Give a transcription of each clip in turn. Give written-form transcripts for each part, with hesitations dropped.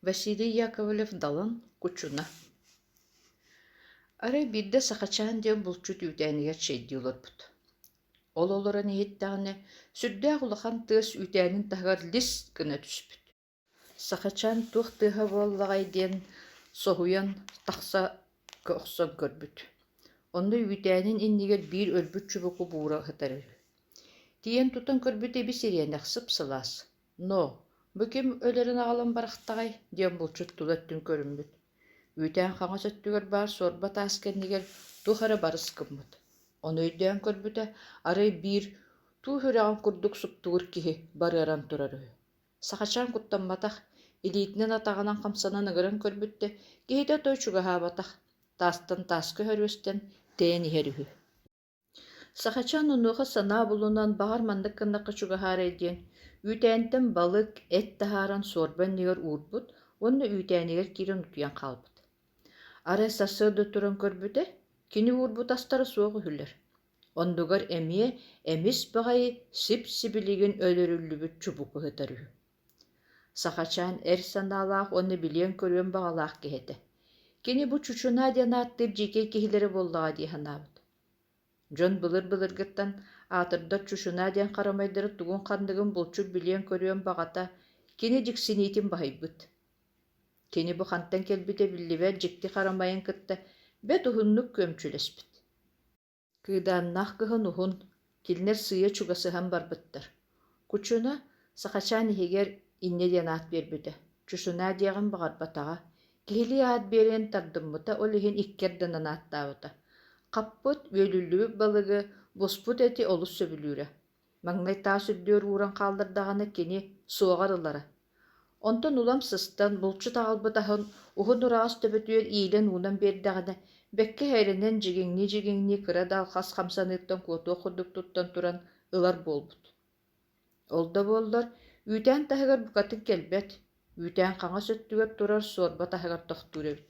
Василий Яковлев-Далан Кучуна Арай биирдэ Сахачаан диэн булчут үүтээнигэр чэйдии олорбут. Ол олорон иһиттэҕинэ, сүрдээх улахан тыас үүтээнин таһыгар лис гына түспүт. Сахачаан туох тыаһа буоллаҕай диэн соһуйан тахса охсон көрбүт. Онно үүтээнин иннигэр биир өлбүт чубуку буура сытар үһү. Тиийэн тутан көрбүтэ ибис-ириэнэх сып-сылаас, «Но, бу ким өлөрөн аҕалан барахтаҕай?» диэн булчут тула өттүн көрүммүт. Үүтээн хаҥас өттүгэр баар суорба таас кэннигэр туох эрэ барыс гыммыт. Ону өйдөөн көрбүтэ, арай биир туу үрэҕин курдук суптугур киһи барыаран турар үһү. Сахачаан куттамматах, илиитинэн-атаҕынан хамсанан ыҥыран көрбүт да, киһитэ отой чугаһаабатах, таастан тааска өһөрүөстэн тэйэн иһэр үһү. Сахачаан онуоха санаа булунан, баҕар маннык гыннахха чугаһаарай диэн, үүтээнтэн балык, эт таһааран суорба иннигэр уурбут уонна үүтээнигэр киирэн утуйан хаалбыт. Арай сарсыарда туран көрбүтэ, кини уурбут астара суох үһүлэр. Оннугар эмиэ эмис баҕайы сип-сибилигин өлөрүллүбүт чубуку сытар үһү. Сахачаан эр санаалаах уонна билиэн-көрүөн баҕалаах киһи этэ. Кини бу чучунаа диэн ааттыыр дьиикэй киһилэрэ буоллаҕа дии санаабыт. Дьон былыр-былыргыттан аатырдар чучунаа диэн харамайдары тугун-ханныгын булчут билиэн-көрүөн баҕата кини дьиксиниитин баһыйбыт. Кини бу хантан кэлбитэ биллибэт дьикти харамайын кытта бэрт уһуннук күөмчүлэспит. Кыыдааннаах кыһын уһун, кинилэр сыыйа чугасыһан барбыттар. Кучуна Сахачаан иһигэр инньэ диэн аат биэрбитэ, Чучунаа диэҕин баҕарбатаҕа, киһилии аат биэриэн тардыммыта, ол иһин икки ардынан ааттаабыта. Хаппыт, үөлүллүбүт балыгы, буспут эти олус сөбүлүүрэ. Маҥнай таас үрдүгэр ууран хааллардаҕына кини суоҕар ылара. Онтон улам сыстан, булчут аҕалбыт аһын уһун ураҕас төбөтүгэр иилэн-уунан биэрдэҕинэ, бэккэ иһэринэн дьигиҥнии-дьигиҥнии кыра да алхас хамсаныыттан куотуох курдук туттан туран ылар буолбут. Ол да буоллар, үүтээн таһыгар букатын кэлбэт, үүтээн хаҥас өттүгэр турар суорба таһыгар тохтуур эбит.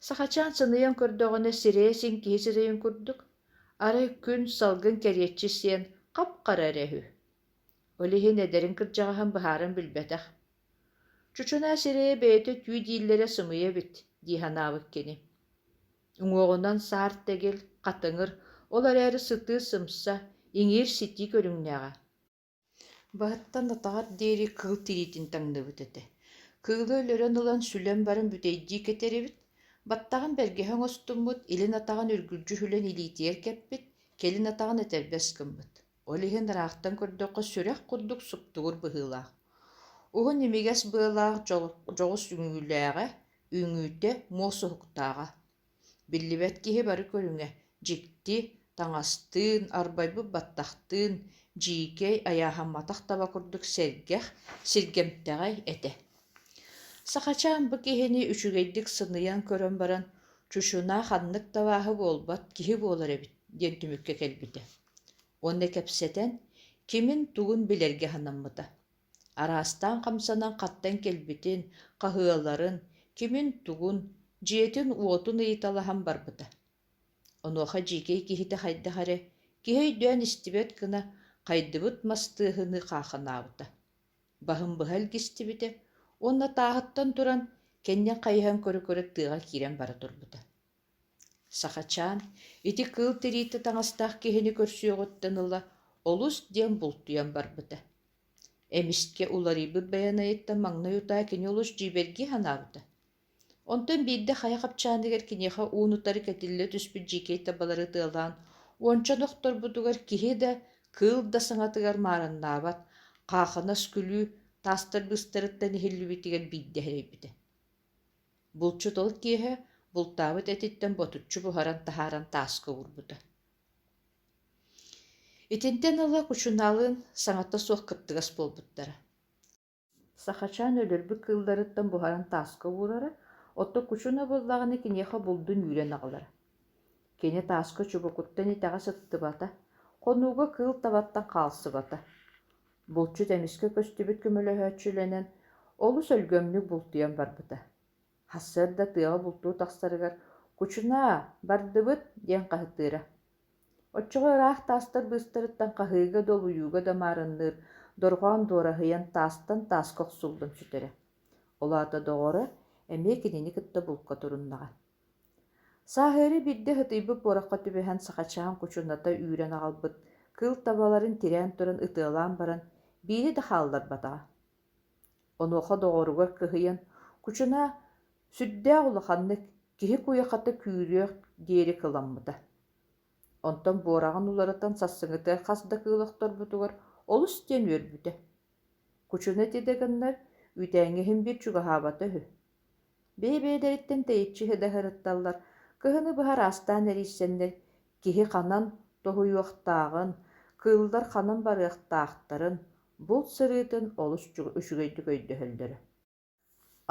Сахачаан сыныйан көрдөҕүнэ сирэйэ син киһи сирэйин курдук, арай күн салгын кэриэччи сиэн хап-хара эрэ үһү. Ол иһин эдэрин кырдьаҕаһын быһааран билбэтэх. Чучунаа сирэйэ бэйэтэ түү дииллэрэ сымыйа эбит дии санаабыт кини. Уҥуоҕунан саар тэгил, хатыҥыр, ол эрээри сытыы сымса, иҥиир-ситии көрүҥнээҕэ. Баһыттан атаҕар диэри кыыл тириитин таҥныбыт этэ. Кыылы өлөрөн ылан сүлэн баран бүтэйдии кэтэр эбит, баттаҕын бэргэһэ оҥостуммут, илин атаҕын үргүлдьү сүлэн илиитигэр кэппит, кэлин атаҕын этэрбэс гыммыт. Ол иһин ыраахтан көрдөххө сүрэх курдук суптугур быһыылаах. Уһун имигэс быалаах дьоҕус үҥүүлээҕэ, үҥүүтэ муос уһуктааҕа. Биллибэт киһи бары көрүҥэ дьикти, таҥастыын, арбайбыт баттахтыын, дьиикэй, айааһамматах таба курдук сэргэх, сиргэмтэҕэй этэ. Сахачаан бу киһини үчүгэйдик сыныйан көрөн баран, чучунаа ханнык да абааһы буолбат киһи буолар эбит диэн түмүккэ кэлбитэ. Уонна кэпсэтэн, кимин-тугун билэргэ санаммыта. Араастаан хамсанан хаттан кэлбитин, хаһыаларын, кимин-тугун, дьиэтин-уотун ыйыталаһан барбыта. Онуоха дьиикэй киһитэ хайдах эрэ, киһи өйдөөн истибэт гына, хайдыбыт мас тыаһыныы хаахынаабыта. Баһын быһа илгистибитэ уонна тааһыттан туран, кэннин хайыһан көрө-көрө тыаҕа киирэн бара турбута. Сахачаан ити кыыл тириитэ таҥастаах киһини көрсүөҕүттэн ыла олус диэн бултуйан барбыта. Эмискэ уларыйбыт Байанайыттан маҥнай утаа кини олус дьиибэргии санаабыта. Онтон биирдэ хайа хапчааныгар киниэхэ уун-утары кэтиллэ түспүт дьиикэй табалары ытыалаан уонча охторбутугар киһи да, кыыл да саҥатыгар маарыннаабат, хаахынас күлүү таастар быыстарыттан иһиллибитигэр биирдэ сэрэйбитэ. Булчут ол киэһэ бултаабыт этиттэн ботуччу буһаран таһааран тааска уурбута. Итинтэн ыла Кучунаалыын саҥата суох кыттыгас буолбуттара. Сахачаан өлөрбүт кыылларыттан буһаран тааска уурара, оттон Кучуна буоллаҕына киниэхэ булдун үүрэн аҕалара. Кини тааска чубукуттан итэҕэс ыттыбата, хонууга кыыл табаттан хаалсыбата. Булчут эмискэ көстүбүт көмөлөһөөччүлэнэн олус өлгөмнүк бултуйан барбыта. Сарсыарда тыаҕа бултуу тахсарыгар «Кучунаа, бардыбыт» диэн хаһытыыра. Оччоҕо ыраах таастар быыстарыттан хаһыыга да олуйууга да маарынныыр дорҕоон дуораһыйан таастан тааска охсуллан сүтэрэ. Ол аата доҕоро эмиэ кинини кытта булка туруннаҕа. Сааһыары биирдэ ытыйбыт буорахха түбэһэн Сахачаан кучуната үүрэн аҕалбыт кыыл табаларын тирээн туран ытыалаан баран биири да хаалларбатаҕа. Онуоха доҕоругар кыһыйан, Кучуна сүрдээх улаханнык киһи куйахата күүрүөх диэри кыламмыта. Онтон буораҕын уларытан сарсыҥҥытыгар хас да кыыл охторбутугар олус диэн үөрбүтэ. Кучуна ити да гыннар, үүтээҥҥэ иһин биир чугаһаабата үһү. Бэйэ-бэйэлэриттэн тэйиччи да сырытталлар, кыһыны быһа араастаан эрийсэннэр киһи ханан тоһуйуохтааҕын, кыыллар ханан барыахтаахтарын, булт сырыытын олус үчүгэйдик өйдөһөллөрө.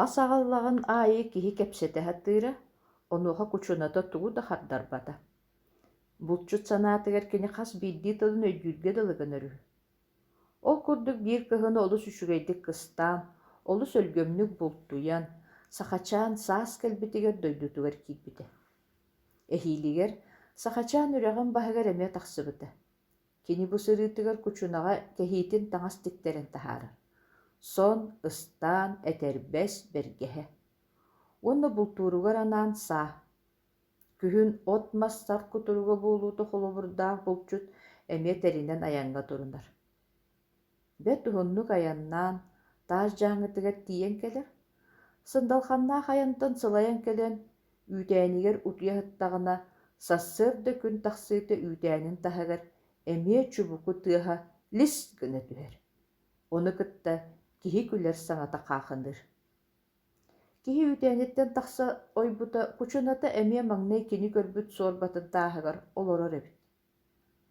Ас аҕаллаҕын аайы киһи кэпсэтэ сатыыра, онуоха кучуната тугу да хардарбата. Булчут санаатыгар кини хас биирдии тылын өйдүүргэ дылы гынар үһү. Ол курдук биир кыһыны олус үчүгэйдик кыстаан, олус өлгөмнүк бултуйан, Сахачаан саас кэлбитигэр дойдутугар киирбитэ. Эһиилигэр Сахачаан үрэҕин баһыгар эмиэ тахсыбыта. Кини бу сырыытыгар кучунаҕа кэһиитин таҥас тиктэрэн таһаарар. Сон, ыстаан, этэрбэс, бэргэһэ. Уонна бултууругар анаан саа. Күһүн от-мас сар кутуруга буолуута холобурдаах булчут эмиэ тэринэн айаҥҥа турунар. Бэрт уһуннук айаннаан, таас дьааҥытыгар тиийэн кэлэр. Сындалханнаах айантан сылайан кэлэн, үүтээнигэр утуйа сыттаҕына, сарсыарда күн тахсыыта үүтээнин таһыгар эмиэ чубуку тыаһа лис гына түһэр. Ону кытта киһи күлэр саҥата хаахыныыр. Киһи үүтээниттэн тахса ойбута кучуната эмиэ маҥнай кини көрбүт суорбатын тааһыгар олорор эбит.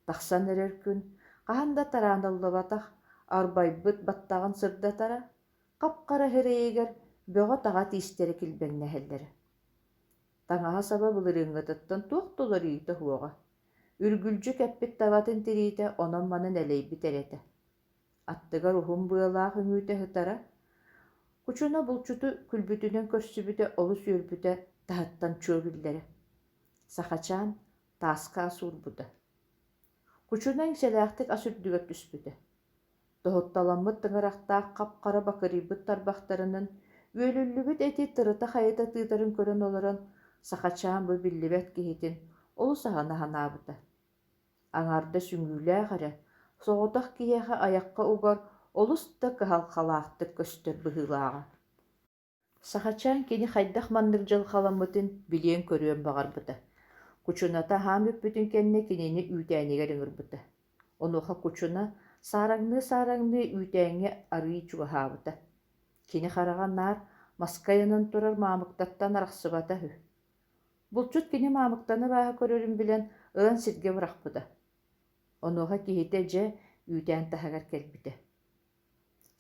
Тахсан эрэр күн хаһан да тарааныллыбатах арбайбыт баттаҕын сырдатара, хап-хара сирэйигэр бөҕө-таҕа тиистэрэ килбэҥнэһэллэрэ. Таҥаһа-саба былырыыҥҥытыттан туох да уларыйыыта суоҕа, үргүлдьү кэппит табатын тириитэ онон-манан элэйбит эрэ этэ. Аттыгар уһун быалаах үҥүүтэ сытара, Кучуна булчуту күлбүтүнэн көрсүбүтэ олус үөрбүтэ таһыттан чуо биллэрэ. Сахачаан тааска ас уурбута. Кучуна иҥсэлээхтик ас үрдүгэр түспүтэ. Тоһутталаммыт тыҥырахтаах хап-хара бакырыйбыт тарбахтарынан үөлүллүбүт эти тырыта-хайыта тыытарын көрөн олорон, Сахачаан бу биллибэт киһитин олус аһына санаабыта. Аҥаардас үҥүүлээх эрэ, соҕотох киһиэхэ айахха угар олус да кыһалҕалаахтык көстөр быһыылааҕа. Сахачаан кини хайдах маннык дьылҕаламмытын билиэн-көрүөн баҕарбыта. Кучуната аһаан бүппүтүн кэннэ кинини үүтээнигэр ыҥырбыта. Онуоха Кучуна саараҥныы-саараҥныы үүтээҥҥэ арыый чугаһаабыта. Кини хараҕа наар маска ыйанан турар маамыктаттан арахсыбата үһү. Булчут кини маамыктаны абааһы көрөрүн билэн, ылан сиргэ бырахпыта. Онуоха киһитэ дьэ үүтээн таһыгар кэлбитэ.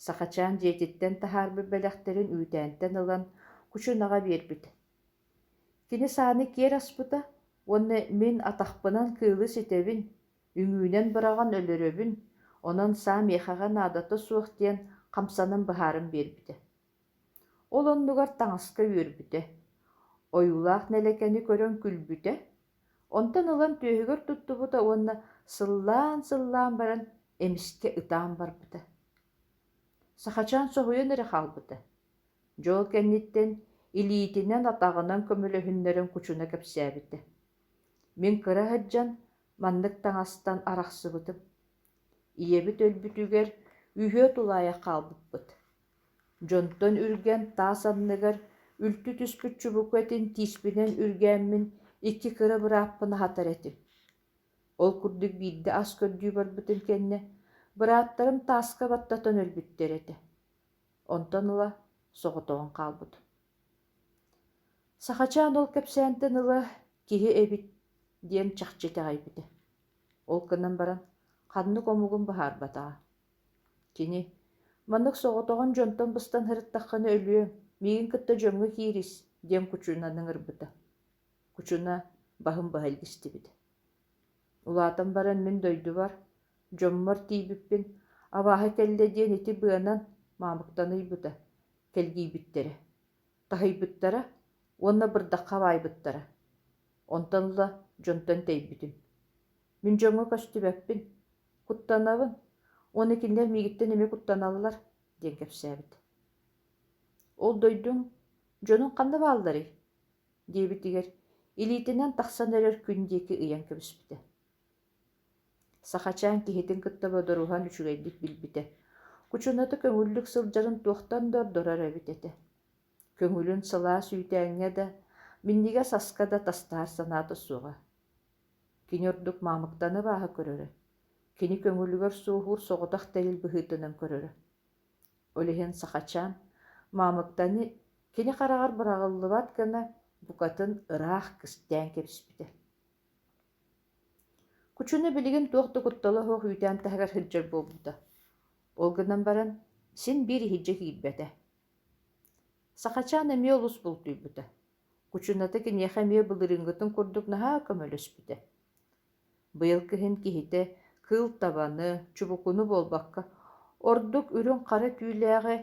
Сахачаан дьиэтиттэн таһаарбыт бэлэхтэрин үүтээнтэн ылан кучунаҕа биэрбитэ. Кини сааны киэр аспыта уонна мин атахпынан кыылы ситэбин, үҥүүнэн быраҕан өлөрөбүн, онон саа миэхэҕэ наадата суох диэн хамсанан быһааран биэрбитэ. Ол оннугар таҥаска үөрбүтэ, ойуулаах нэлэкэни көрөн күлбүтэ, онтон ылан түөһүгэр туттубута уонна сыллаан-сыллаан баран эмискэ ытаан барбыта. Сахачаан соһуйан эрэ хаалбыта. Дьол кэнниттэн илиитинэн-атаҕынан көмөлөһүннэрэн кучуна кэпсээбитэ. Мин кыра сылдьан маннык таҥастан арахсыбытым. Ийэбит өлбүтүгэр үһүө тулаайах хаалбыппыт. Дьонтон үргэн таас анныгар үлтү түспүт чубуку этин тииспинэн үргээммин икки кыра бырааппын аһатар этим. Ол курдук биирдэ ас көрдүү барбытым кэннэ бырааттарым тааска баттатан өлбүттэр этэ. Онтон ыла соҕотоҕун хаалбытым. Сахачаан ол кэпсээнтэн ыла киһи эбит диэн чахчы итэҕэйбитэ. Ол гынан баран ханнык омугун быһаарбатаҕа. Кини: «Маннык соҕотоҕун дьонтон быстан сырыттаххына өлүөҥ, миигин кытта дьоҥҥо киирис» диэн Кучунаны ыҥырбыта. Кучуна баһын быһа илгистибитэ. Улаатан баран мин дойдубар, дьоммор тиийбиппин, абааһы кэллэ диэн ити быанан маамыктаны ыйбыта, кэлгийбиттэрэ, таһыйбыттара уонна бырдахха баайбыттара. Онтон ыла дьонтон тэйбитим. Мин дьоҥҥо көстүбэппин, куттанабын уонна кинилэр миигиттэн эмиэ куттаналлар диэн кэпсээбит. Ол дойдуҥ дьонуҥ ханна баалларый? диэбитигэр илиитинэн тахсан эрэр күн диэки ыйан кэбиспитэ. Сахачаан киһитин кытта бодоруһан үчүгэйдик билбитэ. Кучуната көҥүллүк сылдьарын туохтан да ордорор эбит этэ. Көҥүлүн сылаас үүтээҥҥэ да, минньигэс аска да тастаһар санаата суоҕа. Кини ордук маамыктаны абааһы көрөрө. Кини көҥүлүгэр суоһуур соҕотох тэрил быһыытынан көрөрө. Ол иһин Сахачаан маамыктаны кини хараҕар быраҕыллыбат гына букатын ыраах кистээн кэбиспитэ. Кучуну билигин туох да куттала суох үүтээн таһыгар сылдьар буолбута. Ол гынан баран син биир иһирдьэ киирбэтэ. Сахачаан эмиэ олус бултуйбута. Кучуната киниэхэ эмиэ былырыыҥҥытын курдук наһаа көмөлөспүтэ. Быйыл кыһын киһитэ кыыл табаны, чубукуну буолбакка, ордук үрүҥ-хара түүлээҕи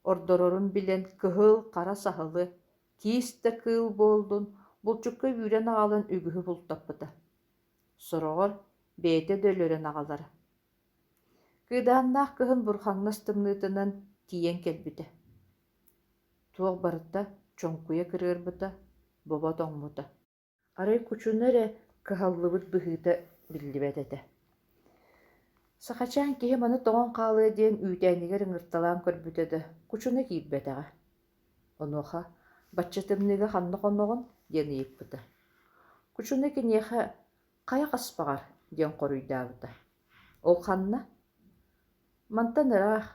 ордорорун билэн кыһыл, хара саһылы, киис да кыыл буоллун, булчукка үүрэн аҕалан үгүһү бултаппыта. Сороҕор бэйэтэ да өлөрөн аҕалара. Кыыдааннаах кыһын бурхаҥнас тымныытынан тиийэн кэлбитэ. Туох барыта чоҥкуйа кырыарбыта, бобо тоҥмута. Арай кучуну эрэ кыһаллыбыт быһыыта биллибэт этэ. Сахачаан киһи маны тоҕон хаалыа диэн үүтээнигэр ыҥырталаан көрбүтэ да, кучуна киирбэтэҕэ. Онуоха «Бачча тымныыга ханна хоноҕун?» диэн ыйыппыта. Кучуна киниэхэ «Хайа хаспаҕар?» диэн хоруйдаабыта. «Ол ханна?» «Мантан ыраах,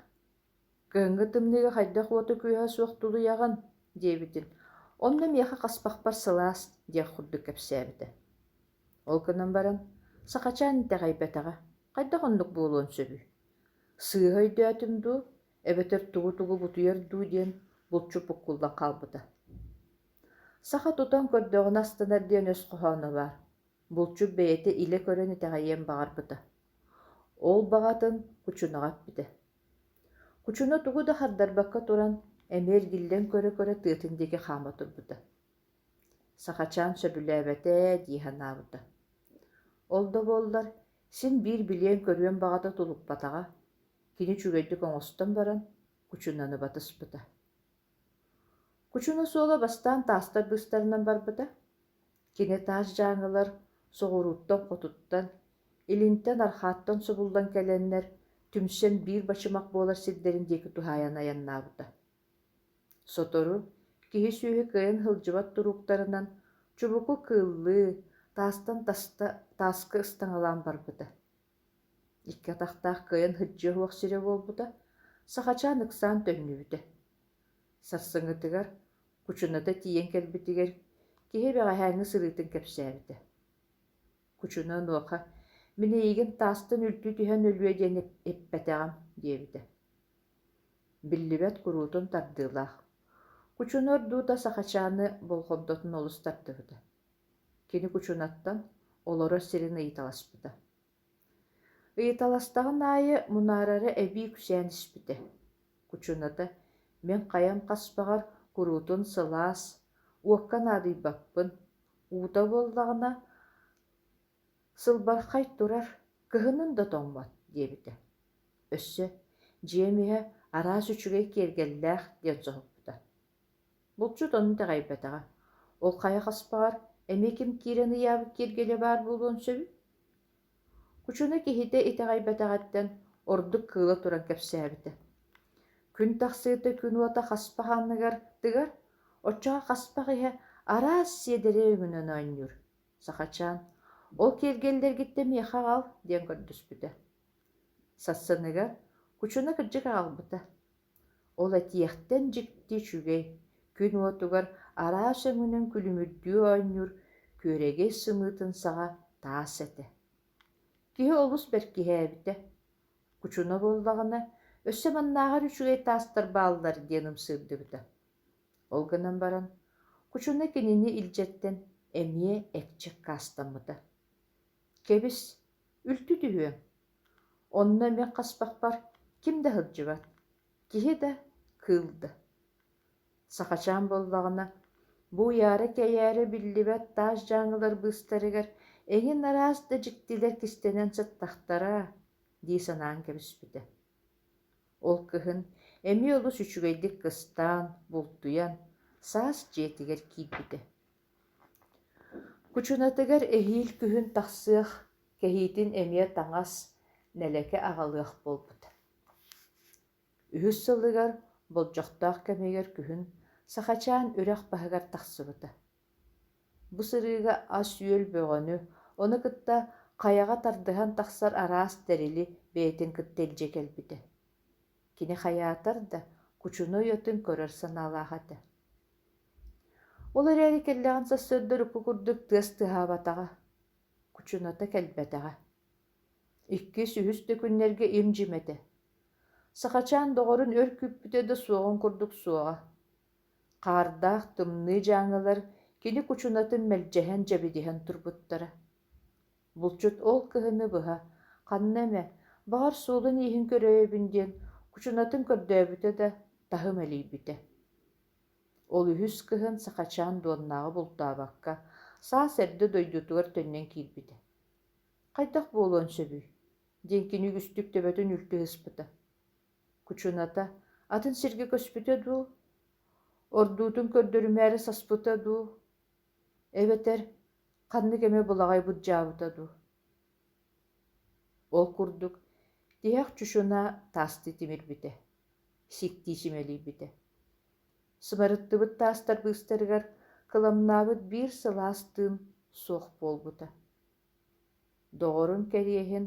Кыһыҥҥы тымныыга хайдах уоту-күөһэ суох тулуйаҕын?» диэбитин, онно миэхэ хаспахпар сылаас диэх курдук кэпсээбитэ. Ол гынан баран, Сахачаан итэҕэйбэтэҕэ, хайдах оннук буолуон сөбүй? Сыыһа өйдөөтүм дуу, эбэтэр тугу-тугу бутуйар дуу диэн булчут буккуллан хаалбыта. Саха тутан көрдөҕүнэ астынар диэн өс хоһооно баар. Булчут бэйэтэ илэ көрөн итэҕэйиэн баҕарбыта. Ол баҕатын кучунаҕа эппитэ. Кучуна тугу да хардарбакка туран, эмиэ эргиллэн көрө-көрө тыатын диэки хаама турбута. Сахачаан сөбүлээбэтэ дии санаабыта. Ол да буоллар, син биир билиэн-көрүөн баҕата тулуппатаҕа, кини үчүгэйдик оҥостон баран, кучунаны батыспыта. Кучуна суола бастаан таастар быыстарынан барбыта. Кини таас дьааҥылар соҕурууттан-хотуттан, илинтэн-арҕааттан субуллан кэлэннэр, түмсэн биир бачымах буолар сирдэрин диэки туһаайан айаннаабыта. Сотору киһи-сүөһү кыайан сылдьыбат турууктарынан чубуку кыыллыы, таастан таста тааска ыстаҥалаан барбыта. Икки атахтаах кыайан сылдьыа суох сирэ буолбута, Сахачаан ыксаан төннүбүтэ. Сарсыҥҥытыгар Кучуната тиийэн кэлбитигэр киһи бэҕэһээҥҥи сырыытын кэпсээбитэ. Кучуна онуоха «Мин эйигин таастан үлтү түһэн өлүө диэн эппэтэҕим» диэбитэ. Биллибэт куруутун тардыылаах. Кучуна ордуута Сахачааны болҕомтотун олус тардыбыта. Кини кучунаттан олорор сирин ыйыталаспыта. Ыйыталастаҕын аайы мунаарара эбии үксээн испитэ. Кучуната мин хайам хаспаҕар куруутун сылаас, уокка наадыйбаппын, уута буоллаҕына сылбархай турар, кыһынын да тоҥмот диэбитэ. Өссө дьиэм иһэ араас үчүгэй киэргэллээх диэн соһуппута. Булчут ону итэҕэйбэтэҕэ. Ол хайа хаспаҕар эмиэ ким киирэн ыйаабыт киэргэлэ баар буолуон сөбүй? Кучуна киһитэ итэҕэйбэтэҕиттэн ордук кыыла туран кэпсээбитэ. Күн тахсыыта күн уота хаспах анныгар тыгар, оччоҕо хаспах иһэ араас сиэдэрэй өҥүнэн оонньуур. Сахачаан, ол киэргэллэргиттэн миэхэ аҕал диэн көрдөспүтэ. Сарсыныгар Кучуна кырдьык аҕалбыта. Ол этиэхтэн дьикти үчүгэй, күн уотугар араас өҥүнэн күлүмүрдүү оонньуур күөрэгэй сымыытын саҕа таас этэ. Киһи олус бэркиһээбитэ. Кучуна буоллаҕына, өссө маннааҕар үчүгэй таастар бааллар диэн ымсыырдыбыта. Ол гынан баран, Кучуна кинини илдьэттэн эмиэ экчи аккаастаммыта. Кэбис, үлтү түһүөҥ. Онно мин хаспахпар ким да сылдьыбат, киһи да, кыыл да. Сахачаан буоллаҕына, бу уйаара-кэйээрэ биллибэт таас дьааҥылар быыстарыгар эҥин араас да дьиктилэр кистэнэн сыттахтара дии санаан кэбиспитэ. Ол кыһын Эмиэ олус үчүгэйдик кыстаан, бултуйан, саас дьиэтигэр киирбитэ. Кучунатыгар эһиил күһүн тахсыах, кэһиитин эмиэ таҥас, нэлэкэ аҕалыах буолбута. Үһүс сылыгар, болдьохтоох кэмигэр күһүн Сахачаан үрэх баһыгар тахсыбыта. Бу сырыыга ас-үөл бөҕөнү, ону кытта хайаҕа тардыһан тахсар араас тэрили бэйэтин кытта илдьэ кэлбитэ. Кини хайаатар да кучуну уйатын көрөр санаалаах этэ. Ол эрээри кэллэҕин сарсыарда урукку курдук тыас тыаһаабатаҕа, кучуната кэлбэтэҕэ. Иккис, үһүс да күннэргэ им-дьим этэ. Сахачаан доҕорун өр күүппүтэ да суоҕун курдук суоҕа. Хаардаах тымныы дьааҥылар кини кучунатын мэлдьэһэн дьэбидиһэн турбуттара. Булчут ол кыһыны быһа ханна эмэ, баҕар суолун-ииһин көрөөйөбүн диэн кучунатын көрдөөбүтэ да, таһым элийбитэ. Ол үһүс кыһын Сахачаан дуоннааҕы бултаабакка, саас эрдэ дойдутугар төннөн киирбитэ. Хайдах буолуон сөбүй? диэн кини үгүстүк төбөтүн үлтү ыспыта. Кучуната атын сиргэ көспүтэ дуу, ордуутун көрдөрүмээри саспыта дуу, эбэтэр ханнык эмэ былаҕай былдьаабыта дуу. Ол курдук тиһэх чучуна таастыы тимирбитэ, сиктии симэлийбитэ. Сымарыттыбыт таастар быыстарыгар кыламнаабыт биир сылаас тыын суох буолбута. Доҕорун кэриэһин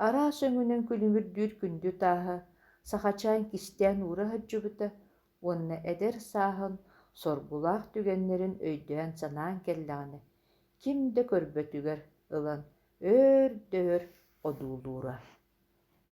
араас өҥүнэн күлүмүрдүүр күндү тааһы Сахачаан кистээн уура сылдьыбыта уонна эдэр сааһын соргулаах түгэннэрин өйдөөн-санаан кэллэҕинэ, ким да көрбөтүгэр ылан өөр да өр одуулуура.